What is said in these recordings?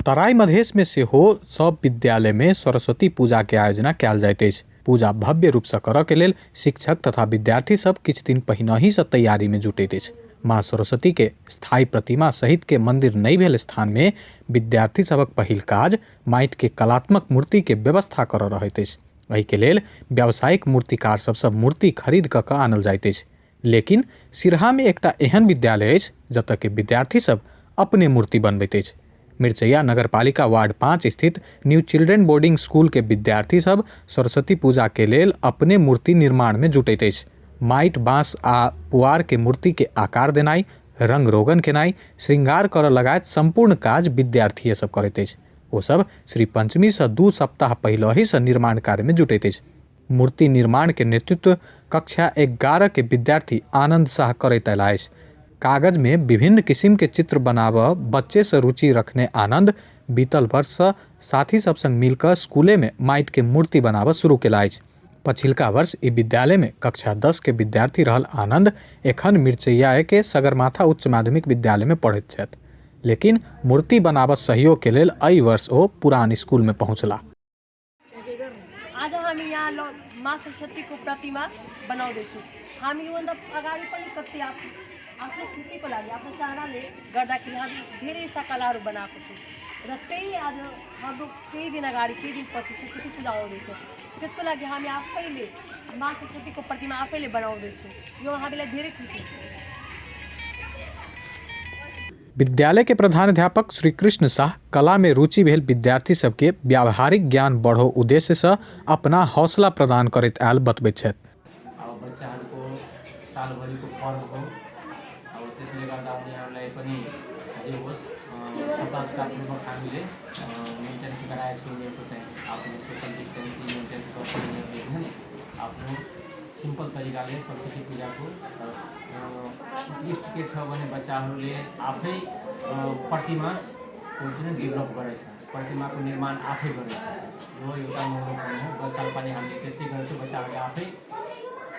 तराई मधेश में सेहो सब विद्यालय में सरस्वती पूजा के आयोजना कयल जाइत अछि। पूजा भव्य रूप से करऽ के लेल शिक्षक तथा विद्यार्थी सब किछु दिन पहिनहि से तैयारी में जुटैत अछि। माँ सरस्वती के स्थायी प्रतिमा सहित के मंदिर नहि भेल स्थान में विद्यार्थी सबक पहिल काज माटि के कलात्मक मूर्ति के व्यवस्था करऽ रहैत अछि। एहि के लेल व्यावसायिक मूर्तिकार सबसँ मूर्ति खरीद कऽ कऽ आनल जाइत अछि। लेकिन सिरहा में एकटा एहन विद्यालय अछि जतऽ के विद्यार्थी सब अपने मूर्ति बनबैत अछि। मिरचैया नगरपालिका वार्ड 5 स्थित न्यू चिल्ड्रेन बोर्डिंग स्कूल के विद्यार्थी सब सरस्वती पूजा के लेल अपने मूर्ति निर्माण में जुटैत अछि। माटि, बांस आ पुआर के मूर्ति के आकार देनाइ, रंग रोगन केनाइ, श्रृंगार करऽ लगायत सम्पूर्ण काज विद्यार्थीये सब करैत अछि। ओ सब श्री पंचमी सँ 2 सप्ताह पहिलहि सँ निर्माण कार्य में जुटैत अछि। मूर्ति निर्माण के नेतृत्व कक्षा 11 के विद्यार्थी आनंद शाह करैत अयला अछि। कागज में विभिन्न किसिम के चित्र बनाबऽ बच्चे से रुचि रखने आनंद बीतल वर्ष सँ साथी सब संग मिल कऽ स्कूले में माटि के मूर्ति बनाबऽ शुरू केला अछि। पछिलका वर्ष ई विद्यालय में कक्षा 10 के विद्यार्थी रहल आनंद एखन मिरचैया के सगरमाथा उच्च माध्यमिक विद्यालय में पढ़ैत छथि। लेकिन मूर्ति बनाबऽ सहयोग के लेल एहि वर्ष ओ पुरान स्कूल में पहुंचला। आज हामी यहाँ ल माँ सरस्वतीको प्रतिमा बनाउँदैछौँ। हामी योभन्दा अगाडि पनि कति आफ्नो खुसीको लागि, आफ्नो चाहनाले गर्दाखेरि हामी धेरै यस्ता कलाहरू बनाएको छौँ र त्यही आज हाम्रो केही दिन अगाडि, केही दिनपछि सरस्वती पूजा आउँदैछ, त्यसको लागि हामी आफैले माँ सरस्वतीको प्रतिमा आफैले बनाउँदैछौँ। यो हामीलाई धेरै खुसी छ। विद्यालय के प्रधानाध्यापक श्री कृष्ण शाह कला में रुचि भेल विद्यार्थी सबके व्यावहारिक ज्ञान बढ़ो उद्देश्य से अपना हौसला प्रदान करैत आयल बतबैत छथि। अब बच्चाहरूको सालभरिको पर्व हो, अब त्यसले गर्दा उनीहरूलाई पनि जे होस् सतर्कतापूर्वक हामीले मेन्टेन गराएको छौँ। उनीहरूको चाहिँ आफ्नो सोसल डिस्टेन्सिङ मेन्टेन गर्छ उनीहरूले पनि आफ्नो सिम्पल तरिकाले सरस्वती पूजाको। उत्कृष्ट के छ भने बच्चाहरूले आफै प्रतिमाको जुन डेभलप गरेछ, प्रतिमाको निर्माण आफै गरेछ, यो एउटा नौलोपन हो। गत साल पनि हामीले त्यस्तै गरेको थियौँ, बच्चाहरूले आफै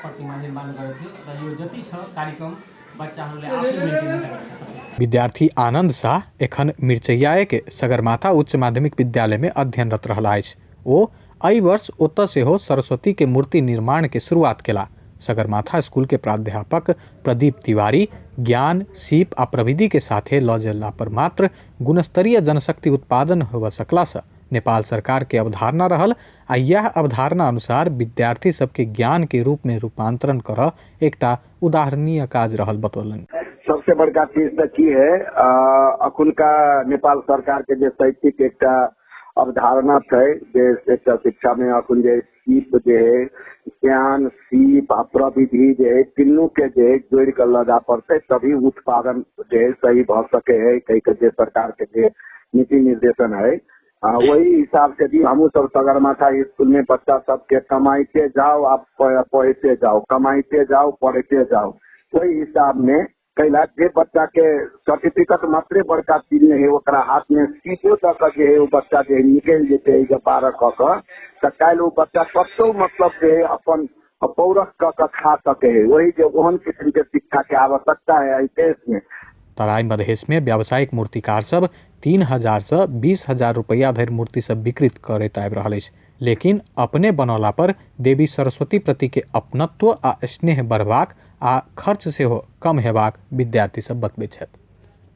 प्रतिमा निर्माण गरेको थियो र यो जति छ कार्यक्रम बच्चाहरूले आफै मेन्टेन गरेको छ सबै। विद्यार्थी आनंद शाह एखन मिरचैयाए के सगरमाथा उच्च माध्यमिक विद्यालय में अध्ययनरत रहला अछि। ओ एहि वर्ष ओतऽ सेहो सरस्वती के मूर्ति निर्माण के शुरुआत केला। सगरमाथा स्कूल के प्राध्यापक प्रदीप तिवारी ज्ञान, सीप आ प्रविधि के साथे लऽ जेला पर मात्र गुणस्तरीय जनशक्ति उत्पादन होबय सकला सँ नेपाल सरकार के अवधारणा रहल आ यैह अवधारणा अनुसार विद्यार्थी सबके ज्ञान के रूप में रूपांतरण करऽ एकटा उदाहरणीय काज रहल बतौलनि। सबसे बड़का चीज तऽ की है, अखुनका नेपाल सरकार के जे शैक्षिक एकटा अवधारणा छै जे एकटा शिक्षा में अखन जे सीप जे है, ज्ञान, सीप आ प्रविधि जे है, तीनू के जे है जोड़ के लऽ जा पड़तै तभी उत्पादन जे है सही भऽ सके है कहि के जे सरकार के जे नीति निर्देशन है, वही हिसाब से भी हमहूँ सब सगरमाथा स्कूल में बच्चा सबके कमाइते जाओ आ पढ़ते जाओ, कमाइते जाओ पढ़ते जाओ, ओहि हिसाब में कैला जे बच्चा के सर्टिफिकेट मात्रे बड़का चीज नहीं है, ओकरा हाथ में सीधो दऽ कऽ जे है ओ बच्चा जे निकलि जेतै जब 12 कऽ कऽ, तऽ काल्हि ओ बच्चा कतौ मतलब जे है अपन पौरख कऽ कऽ खा सकै है। वही जे ओहन किस्म के शिक्षा के आवश्यकता है एहि देश में। तराई मधेश में व्यावसायिक मूर्तिकार सब 3000 से 20,000 रुपैया धरि मूर्ति सब विकृत करैत आबि रहल अछि, लेकिन अपने बनौला पर देवी सरस्वती प्रति के अपनत्व आ स्नेह बढ़बाक आ खर्च सेहो कम हेबाक विद्यार्थी सब बतबैत छथि।